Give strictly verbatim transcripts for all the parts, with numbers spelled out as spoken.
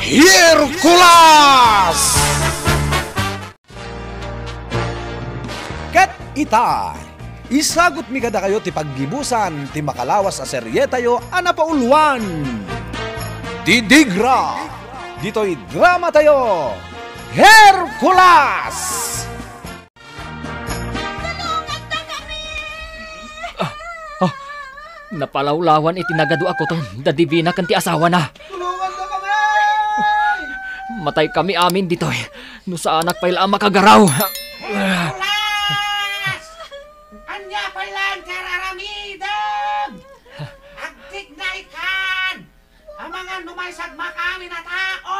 Hercules! Ket ita, isagutmi kadakayo ti paggibusan ti makalawas a serietayo a napauluan, Didigra, ditoy dramatayo, Hercules! Tulonganta kami! Ah, ah, napalawlawan iti nagadu a kuton da Divina ken ti asawana. Tulonganta kami! Matay kami amin ditoy no saanak pay la a makagaraw. Nicolas! Ania pay laeng ti ar-aramidem? Agtignaykan! Amangan no maysa a makaamin a tao!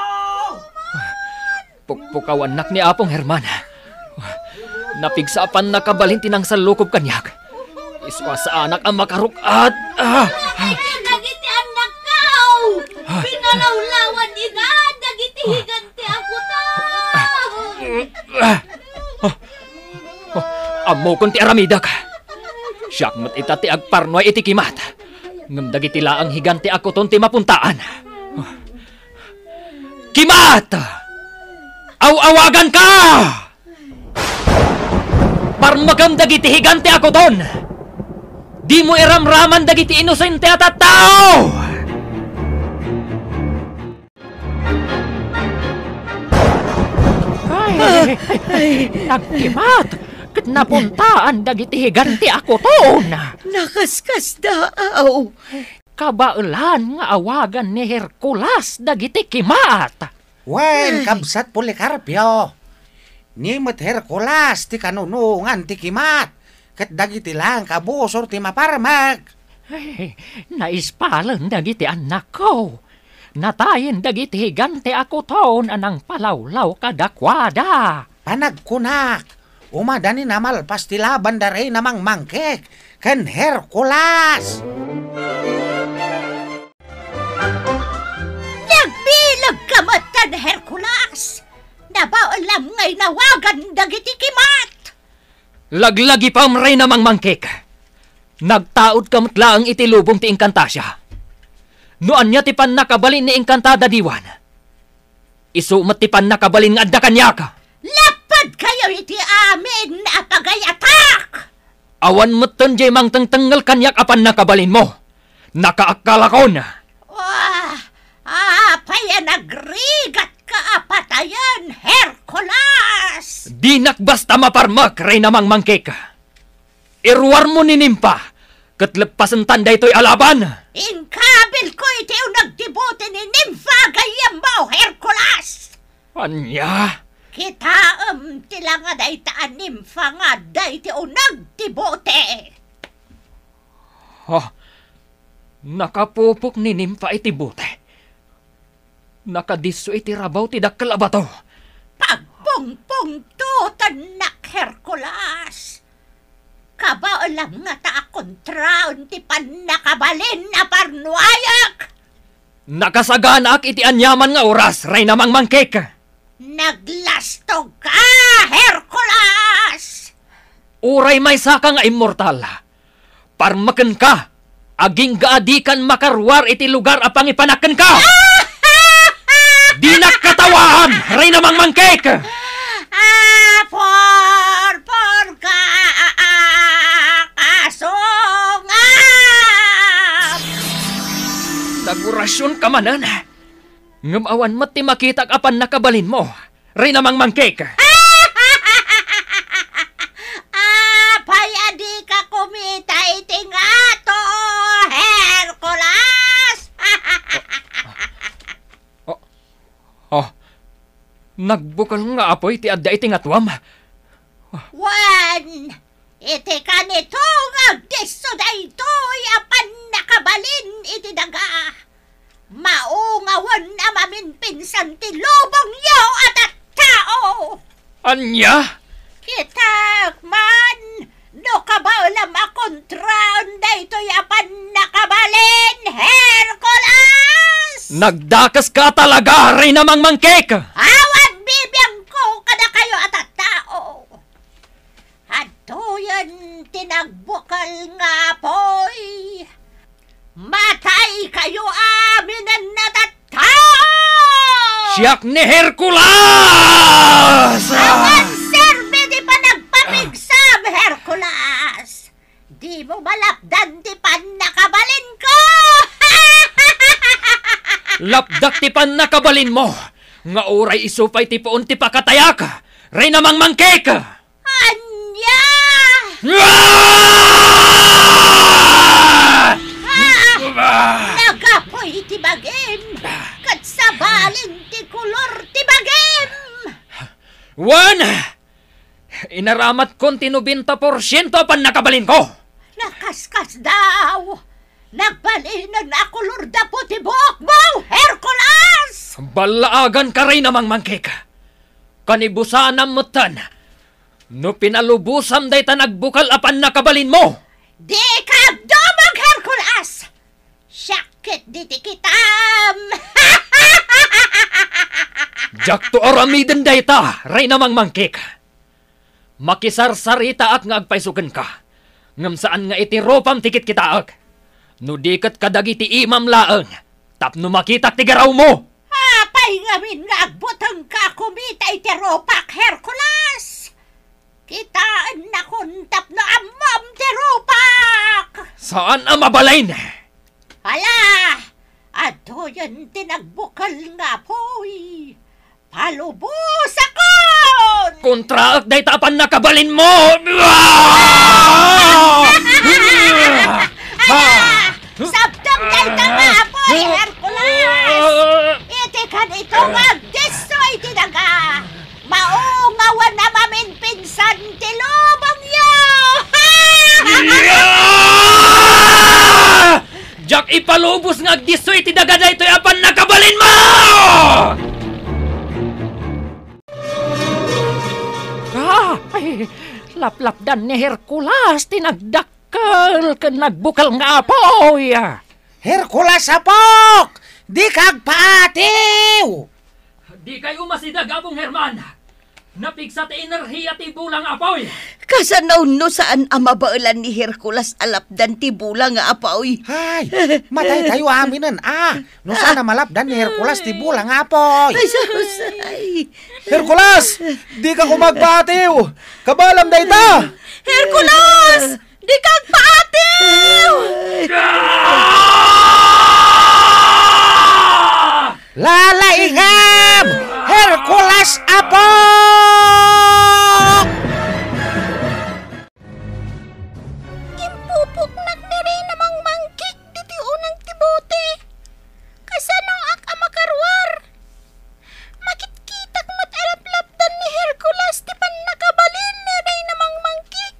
Pukpukawannak ni Apong Herman. Napigsa a pannakabalin ti nangsallukob kaniak. Isu a saanak a makaruk-at. Ah! Ay, dagiti annakko! Pinalawlawan ida dagiti higante a kuton! Ah! Oh, ammokon ti aramidek. Siak met ita ti agparnuay iti kimat. Ngem dagiti laeng higante a kuton ti mapuntaan. Kimat! Aw-awaganka! Parmekem dagiti higante a kuton! Dimo iramraman dagiti inosente a tattao! Ay, ay, nagkimat ket napuntaan dagiti higante a kuton. Nakaskasdaaw. Kabaelan nga awagan ni Hercules dagiti kimat. Wen, ay, kabsat Policarpio, ni met Hercules ti kanunongan ti kimat, ket dagiti laeng kabusor ti maparmek. Ay, naispalen dagiti annakko. Natayen dagiti higante a kuton a nangpalawlaw kadakuada. Panagkunak, umadani namalpas ti labanda Reyna Mangmangkek ken Hercules. Nagbilegka metten, Hercules! Nabaelam nga inawagan dagiti kimat! Laglagipem, Reyna Mangmangkek! Nagtaudka met laeng iti lubong ti Encantasia. No ania ti pannakabalin ni Encantada diwan, isu met ti pannakabalin nga adda kaniak. Lappadkayo iti amin a pagayatak! Awan metten diay mangtengtengngel kaniak a pannakabalinmo. Nakaakkalakon! Ah, apay a nagrigatka a patayen, Hercules? Dinak basta maparmek, Reyna Mangmangkek. Iruarmo ni Nimfa, ket leppasentan daytoy a laban. Inkabilko iti uneg ti bote ni Nimfa a gayyemmo, Hercules! Ania? Kitaem ti langa dayta a Nimfa nga adda iti uneg ti bote. Ha? Nakapupok ni Nimfa iti bote. Nakadisso iti rabaw ti dakkel a bato. Pagpungpungtotennak, Hercules! Kabaelam ngata a kontraen ti pannakabalin a parnuayak! Nakasaganaak iti aniaman nga oras, Reyna Mangmangkek! Naglastogka, Hercules! Uray maysaka nga immortal, parmekenka, agingga a dikan makaruar iti lugar a pangipanak kenka! Dinak katawaan, Reyna Mangmangkek! Ah, purpurka, ah, ah, kasungam! Nagurasionka manen, ngem awan met ti makitak a pannakabalinmo, Reyna Mangmangkek! Apay a dika kumita iti ngato, Hercules? Oh, oh, nagbukel nga apuy ti adda iti ngatoam. Wen, iti kanito nga agdisso daytoy a pannakabalin iti daga, maungawen a maminpinsan ti lubongyo a tattao! Ania? Kitak man, no kabaelam a kontraen daytoy a pannakabalin, Hercules! Nagdakeska talaga, Reyna Mangmangkek! Awan bibiangko kadakayo a tattao! Adtoyen ti nagbukel nga apuy. Mataykayo aminen a tattao! Siak ni Hercules! Awan serbi ti panagpapigsam, Hercules! Dimo malapdan ti pannakabalinko! Lapdak ti pannakabalinmo, nga uray isu pay ti puon ti pakatayak, Reyna Mangmangkik! Ania? Ah! Ah! Nagapuy ti bagim, ket sabalin ti kolor ti bagim. Wen, inaramatkon ti nobenta porsiento a pannakabalinko. Nakaskasdaaw! Nagbalinen a kolor dapo ti buokmo, Hercules! Ballaaganka, Reyna Mangmangkik. Kanibusanam metten no pinalubosam dayta nagbukel a pannakabalinmo. Dika agdumog, Hercules! Siak ketdi ti kitam! Diakto aramiden dayta, Reyna Mangmangkik. Makisarsaritaak nga agpayso kenka, ngem saan nga iti rupam ti kitkitaek. No di ket kadagiti imam laeng, tapno makitak ti garawmo. Apay ngamin nga agbutengka a kumita iti rupak, Hercules? Kitaennakon tapno ammom ti rupak! Saan a mabalin! Ala! Aduyen ti nagbukel nga apuy! Palubosakon! Kontraek dayta a pannakabalinmo! Ah! Sabdem dayta nga apuy, Hercules! Iti kanito nga agdisso iti daga, maungawan a maminpinsan ti lubongyo! Diak ipalubos nga agdisso iti daga daytoy a pannakabalinmo! Ah, ay, laplapdan ni Hercules ti nagdakkel ken nagbukel nga apuy. Hercules, apok! Dika agpaatiw! Dikay umasideg, Apong Herman! Napigsa ti enerhiya ti bula nga apuy! Kasano no saan a mabaelan ni Hercules a lapdan ti bula nga apuy? Ay, mataytayo aminen, a! No saan a malapdan ni Hercules ti bula nga apuy! Ay, sus, ay. Hercules! Dika koma agpaatiw! Kabaelam dayta! Hercules! Dika agpaatiw! Lalaingam! Hercules, apok! Impupuknak ni Reyna Mangmangkik ditoy uneg ti bote. Kasanoak a makaruar? Makitkitak met a laplapdan ni Hercules ti pannakabalin ni Reyna Mangmangkik.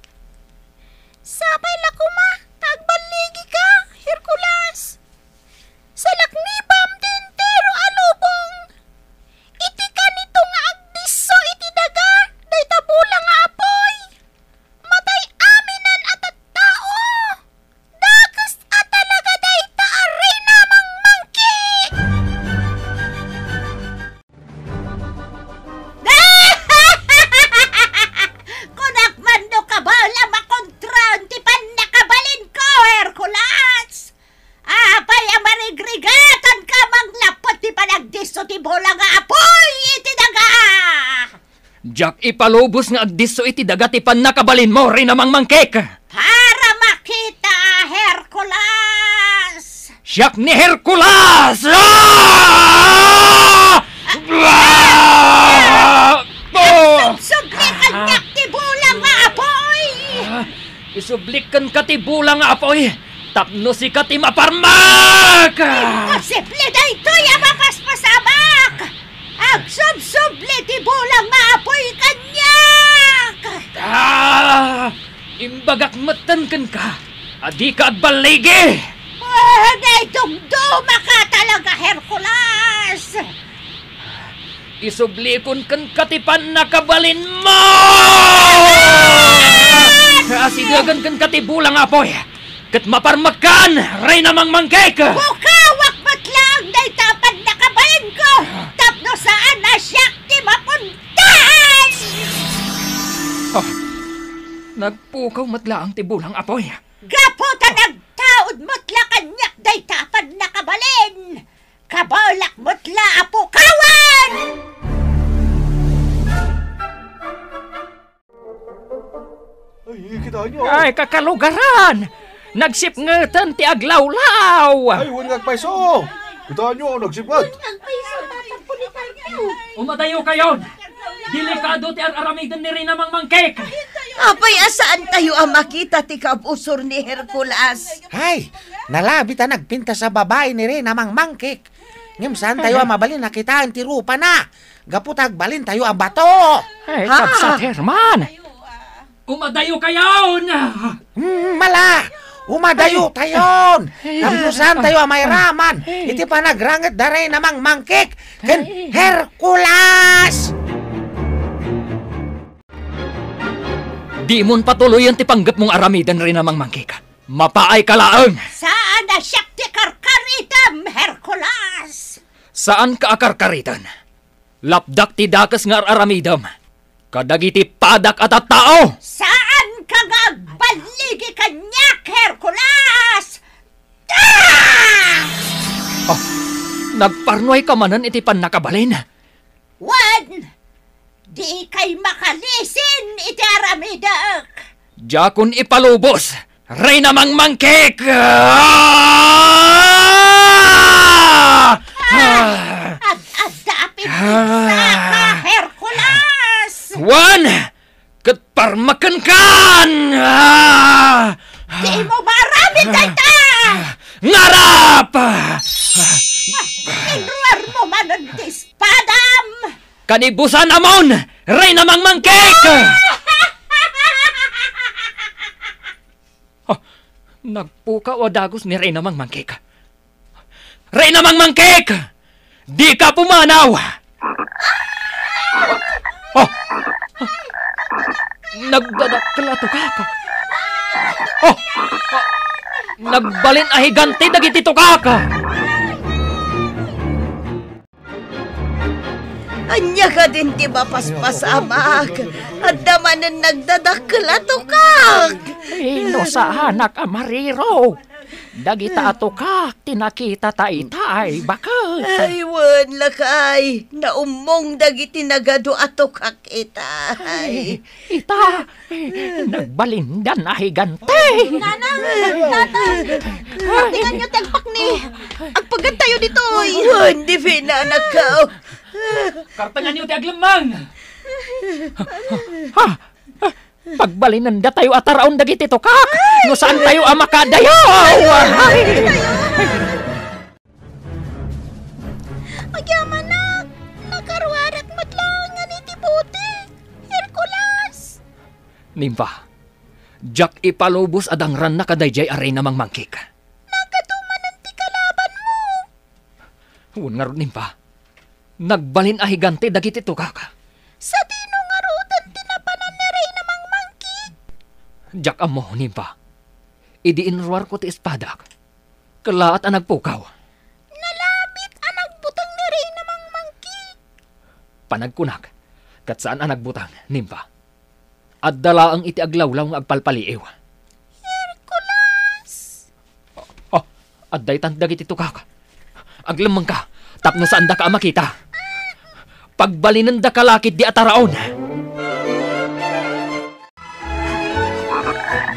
Sapay la koma ta agballigika, Hercules. Salaknibam ti entero a lubong. Iti kanito nga agdisso iti daga dayta bula nga apuy. Matay aminen a tattao. Dakes a talaga dayta a Reyna Mangmangkik! Kunak man no kabaelam a kontraen ti pannakabalinko, Hercules! Apay a marigrigatanka manglappet ti panagdisso ti bula nga apuy iti daga? Diak ipalubos nga agdisso iti daga ti pannakabalinmo, Reyna Mangmangkik! Para makita, Hercules! Siak ni Hercules! Ah! Ah! Ah! Subli kaniak ti bula nga apuy! Ah! Isublik kenka ti bula nga apuy, tapno sika ti maparmek! Imposible daytoy a mapaspasamak! Agsubsubli ti bula nga apuy kaniak! Ah! Imbagak metten kenka a dika agballigi! Ah, naidumdumaka talaga, Hercules! Isublikon kenka ti pannakabalinmo! Asidegen kenka ti bula nga apuy, ket maparmekkan, Reyna Mangmangkik! Pukawak met laeng dayta a pannakabalinko tapno saan a siak ti mapuntan! Ah, nagpukaw met laeng ti bula nga apuy. Gapu ta nagtaud met la kaniak dayta a pannakabalin, kabaelak met la a pukawan! Ay, kakalugaran! Nagsipngeten ti aglawlaw! Ay, wen nga agpayso! Kitaenyo, nagsipnget! Umadayokayon! Delikado ti ar-aramiden ni Reyna Mangmangkek! Apay a saantayo a makita ti kabusor ni Hercules? Ay, nalabit a nagpintas a babai ni Reyna Mangmangkek. Ngem saantayo a mabalin a kitaen ti rupana, gapu ta agbalintayo a bato. Ay, ha? Kabsat Herman! Umadayokayon! Mm, mala! Umadayotayon! Ay. Tapno saantayo a mairaman iti panagrangit da Reyna Mangmangkek ken Hercules! Dimon patuloyen ti panggepmo nga aramiden, Reyna Mangmangkek. Mapaayka laeng! Saan a siak ti karkaritem, Hercules! Saanka a karkariten. Lapdak ti dakes nga ar-aramidem kadagiti padak a tattao. Saanka nga agballigi kaniak, Hercules! Ah! Ah, nagparnuayka manen iti pannakabalin? Wen, dikay makalisin iti aramidek. Diakon ipalubos, Reyna Mangmangkek! Ah! Ah! Ad-adda a pipigsa ka, Hercules! Wen, ket parmekenkan! Ah! Dimo maaramid dayta! Ngarap! Ah, inruarmo manen ti espadam! Kanibusan amon, Reyna Mangmangkek! Ah, nagpukaw a dagus ni Reyna Mangmangkek. Reyna Mangmangkek! Dika pumanaw! Oh! Nagdadakkel a tukak! Oh! Nagbalin a higante dagiti tukak! Ania kadin ti mapaspasamak? Adda manen nagdadakkel a tukak! Ay, no saanak a mariro. Dagita a tukak ti nakitata itay, baket. Ay, wen, lakay. Naummong dagiti nagadu a tukak itay. Ay, ita, nagbalindan a higante. Nanang, tatang, tingnan niyo ti agpakni. Agpagattayo ditoy. Wen, di pinanakaw. Kartenganyo ti aglemmeng. Ha? Pagbalinendatayo a taraon dagiti tukak, no saantayo a makadayaw! Ay! Agyamanak, nakaruarak met laeng iti butik, Hercules! Nimpa, diak ipalubos a dangranna kadaydiay a Reyna Mangmangkek. Nagadu manen ti kalabanmo. Wen ngarud, Nimpa, nagbalin a higante dagiti tukak. Sadino ngaruden ti napanan ni Reyna Mangmangkek? Diak ammo, Nimpa. Idi inruarko ti espadak, kellaat a nagpukaw. Nalabit a nagbuteng ni Reyna Mangmangkek. Panagkunak, ket saan a nagbuteng, Nimpa. Adda laeng iti aglawlaw nga agpalpaliiw. Hercules! Oh, adda itan dagiti tukak. Aglemmengka, tapno saandaka a makita. Pagbalinendaka la ketdi a taraon.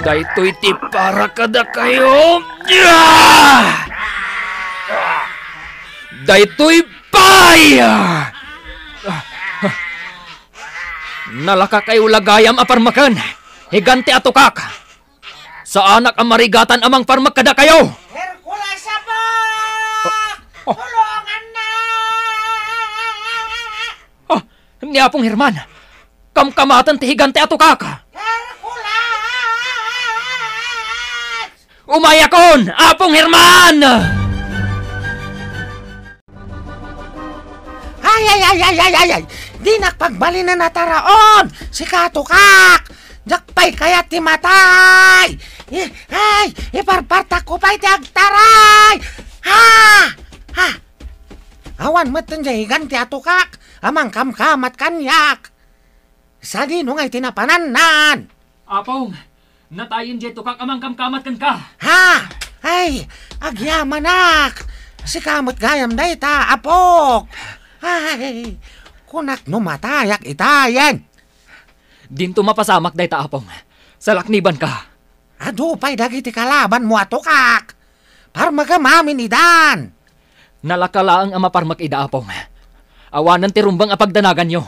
Daytoy ti para kadakayo. Ah! Daytoy pay! Nalakakayo la gayam a parmeken, higante a tukak. Saanak a marigatan a mangparmek kadakayo. Hercules, Apo! Oh, oh. Tulongannak! Ah, ni Apong Herman, kamkamaten ti higante a tukak. Hercules! Umayakon, Apong Herman! Ay, ay, ay, ay, ay, ay, ay! Dinak pagbalinen a taraon! Sika, tukak! Diak pay kayat ti matay! I-, ay, iparpartakko pay ti agtaray! Ha! Ha! Awan met ti higante a tukak a mangkamkamat kaniak! Sadino ngay ti napanannan? Apong, natayen diay tukak a mangkamkamat kenka. Ha? Ay, agyamanak! Sika met gayam dayta, apok! Ay, kunak no matayak itayen! Dinto mapasamak dayta, Apong. Salaknibanka. Adu pay dagiti kalabanmo a tukak. Parmekam amin idan. Nalaka laeng a maparmek ida, Apong. Awanen ti rumbeng a pagdanaganyo.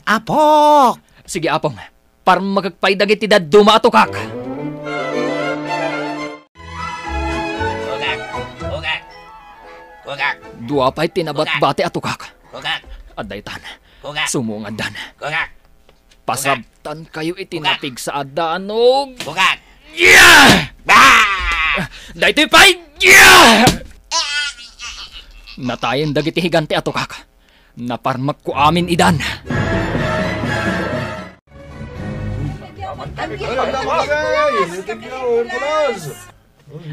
Apok! Sige, Apong. Parmekek pay dagiti dadduma a tukak. Kugak! Kugak! Kugak! Dua pay ti nabatbati a tukak. Kugak! Adda itan. Kugak! Sumungaddan. Kugak! Pasabtankayo iti Kugak! Napigsa a danog. Kugak! Yeah! Ah! Daytoy pay! Yeah! Natayen dagiti higante a tukak. Naparmekko amin idan.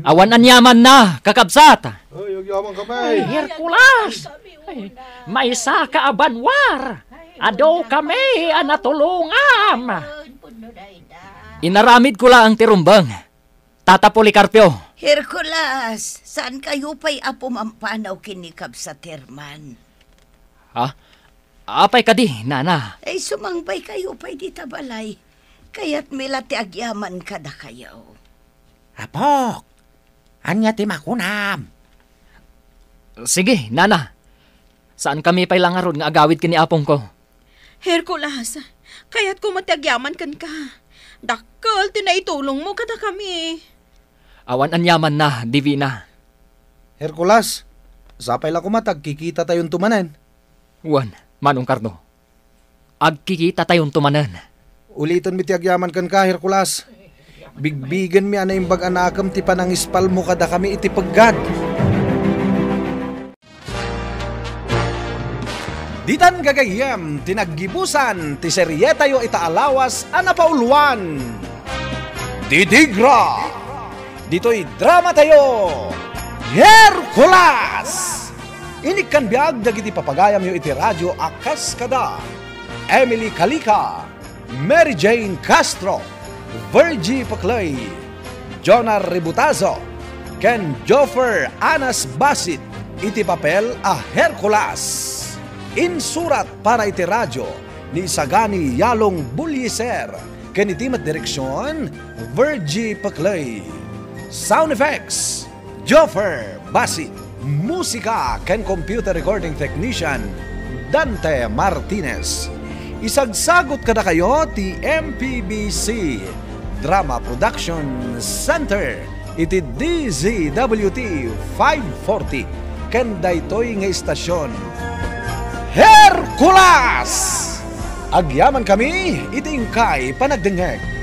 Awan aniamanna, kakabsat. Ay, agyaman kami. Ay, Hercules! Ay, maysa ka a banwar! Adu kami a natulongam! Inaramidko laeng ti rumbeng, Tata Policarpio. Hercules, saan kayo pay a pumampanaw ken ni Kabsat Herman? Ha? Apay kadi, Nana? Ay, sumangbay kayo pay dita balay. Kayatmi la ti agyaman kadakayo. Apok, ania ti makunam? Sige, Nana. Saan kami pay la ngarud nga agawid ken ni apongko? Hercules, kayatko met ti agyaman kenka. Dakkel ti naitulongmo kadakami. Awan aniamanna, Divina. Hercules, sapay la koma ta agkikitatayonto manen. Wen, Manong Carlo. Agkikitatayonto manen. Ulitonmi ti agyaman kenka, Hercules. Bigbigenmi a naimbag a nakem ti panangispalmo kadakami iti peggad. Ditan gagayyem ti naggibusan ti serietayo ita a lawas a napauluan, Ditigra. Ditoy dramatayo, Hercules! Inikkan biag dagiti papagayamyo iti radyo a kas kada Emily Calica, Mary Jane Castro, Virgie Paclay, Jonar Ributazo, ken Joffer Anas Basit iti papel a Hercules. Insurat para iti radyo ni Isagani Yalong Bulliser ken iti met direksion, Virgie Paclay. Sound effects, Joffer Basit. Musika ken computer recording technician, Dante Martinez. Isagsagot kadakayo ti M P B C Drama Production Center iti D Z W T five forty ken daytoy nga istasyon, Hercules! Agyaman kami iti inkay panagdengngeg.